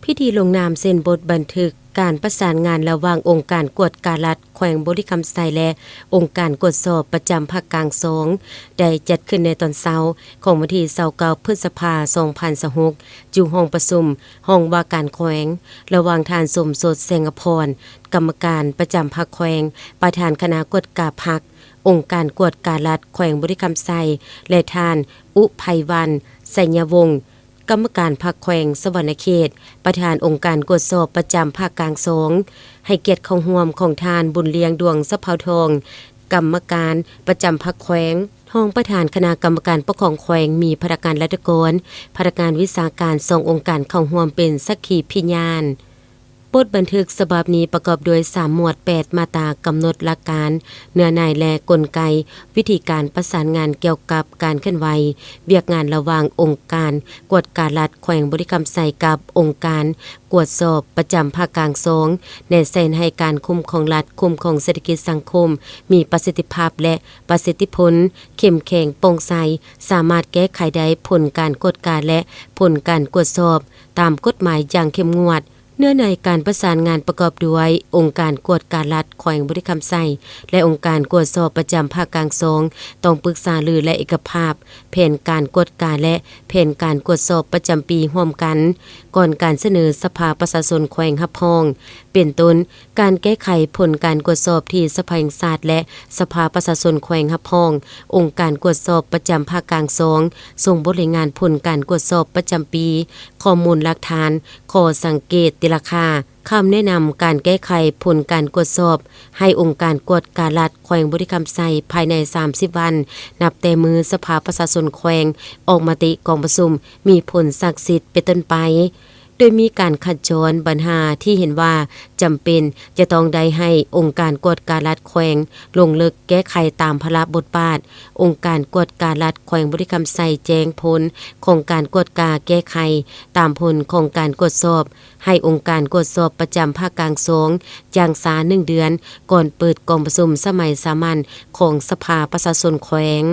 ພິທີລົງນາມເຊັນບົດບັນທຶກການປະສານງານລະຫວ່າງອົງການກວດກາລັດແຂວງບໍລິຄຳໄຊ ແລະ ອົງການກວດສອບປະຈຳພາກກາງສອງ ໄດ້ຈັດຂຶ້ນໃນຕອນເຊົ້າຂອງວັນທີຊາວເກົ້າ ພຶດສະພາ ສອງພັນຊາວຫົກ ຢູ່ຫ້ອງປະຊຸມຫ້ອງວ່າການແຂວງ ລະຫວ່າງທ່ານ ສົມສົດ ແສງອະພອນ ກຳມະການປະຈຳພັກແຂວງ, ປະທານຄະນະກວດກາພັກ, ອົງການກວດກາລັດແຂວງບໍລິຄຳໄຊ ແລະ ທ່ານ ອຸໄພວັນ ໄຊຍະວົງ ກຳມະການພັກແຂວງສະຫວັນນະເຂດ, ປະທານອົງການກວດສອບປະຈຳພາກກາງສອງ, ໃຫ້ກຽດເຂົ້າຮ່ວມຂອງທ່ານ ບຸນລ້ຽງ ດວງສະເພົາທອງ ກຳມະການປະຈຳພັກແຂວງ, ຮອງປະທານຄະນະກຳມະການປົກຄອງແຂວງ, ມີພະນັກງານລັດຖະກອນ, ພະນັກງານວິຊາການສອງອົງການເຂົ້າຮ່ວມເປັນສັກຂີພິຍານ. ບົດບັນທຶກສະບັບນີ້ປະກອບດ້ວຍສາມໝວດ ແປດມາດຕາ ກຳນົດຫຼັກການ, ເນື້ອໃນ ແລະ ກົນໄກ, ວິທີການປະສານງານກ່ຽວກັບການເຄື່ອນໄຫວວຽກງານລະຫວ່າງອົງການກວດກາລັດແຂວງບໍລິຄຳໄຊກັບອົງການກວດສອບປະຈຳພາກກາງສອງ, ແນະໃສ່ໃຫ້ການຄຸ້ມຄອງລັດ, ຄຸ້ມຄອງເສດຖະກິດສັງຄົມ ມີປະສິດທິພາບ ແລະ ປະສິດທິຜົນ, ເຂັ້ມແຂງ, ໂປ່ງໃສ, ສາມາດແກ້ໄຂໄດ້ຜົນການກວດກາ ແລະ ຜົນການກວດສອບຕາມກົດໝາຍຢ່າງເຂັ້ມງວດ. ເນື້ອໃນການປະສານງານປະກອບດ້ວຍ ອົງການກວດກາລັດແຂວງບໍລິຄຳໄຊ ແລະ ອົງການກວດສອບປະຈຳພາກກາງສອງ ຕ້ອງປຶກສາລື ແລະ ເອກະພາບແຜນການກວດກາ ແລະ ແຜນການກວດສອບປະຈຳປີຮ່ວມກັນ ກ່ອນການສະເໜີສະພາປະຊາຊົນແຂວງຮັບຮອງ ເປັນຕົ້ນ ການແກ້ໄຂຜົນການກວດສອບທີ່ສະພາແຫ່ງຊາດ ແລະ ສະພາປະຊາຊົນແຂວງຮັບຮອງ, ອົງການກວດສອບປະຈຳພາກກາງສອງ ສົ່ງບົດລາຍງານຜົນການກວດສອບປະຈຳປີ, ຂໍ້ມູນຫຼັກຖານ, ຂໍ້ສັງເກດຕີລາຄາ, ຄຳແນະນຳການແກ້ໄຂຜົນການກວດສອບ ໃຫ້ອົງການກວດກາລັດແຂວງບໍລິຄຳໄຊ ພາຍໃນສາມສິບວັນ ນັບແຕ່ມື້ສະພາປະຊາຊົນແຂວງອອກມະຕິກອງປະຊຸມມີຜົນສັກສິດເປັນຕົ້ນໄປ. ໂດຍມີການຂັດຈອນບັນຫາທີ່ເຫັນວ່າຈຳເປັນຈະຕ້ອງໄດ້ໃຫ້ອົງການກວດກາລັດແຂວງລົງເລິກແກ້ໄຂຕາມພາລະບົດບາດ. ອົງການກວດກາລັດແຂວງບໍລິຄຳໄຊແຈ້ງຜົນຂອງການກວດກາແກ້ໄຂຕາມຜົນຂອງການກວດສອບ ໃຫ້ອົງການກວດສອບປະຈຳພາກກາງສອງຢ່າງຊ້າໜຶ່ງເດືອນ ກ່ອນເປີດກອງປະຊຸມສະໄໝສາມັນຂອງສະພາປະຊາຊົນແຂວງ.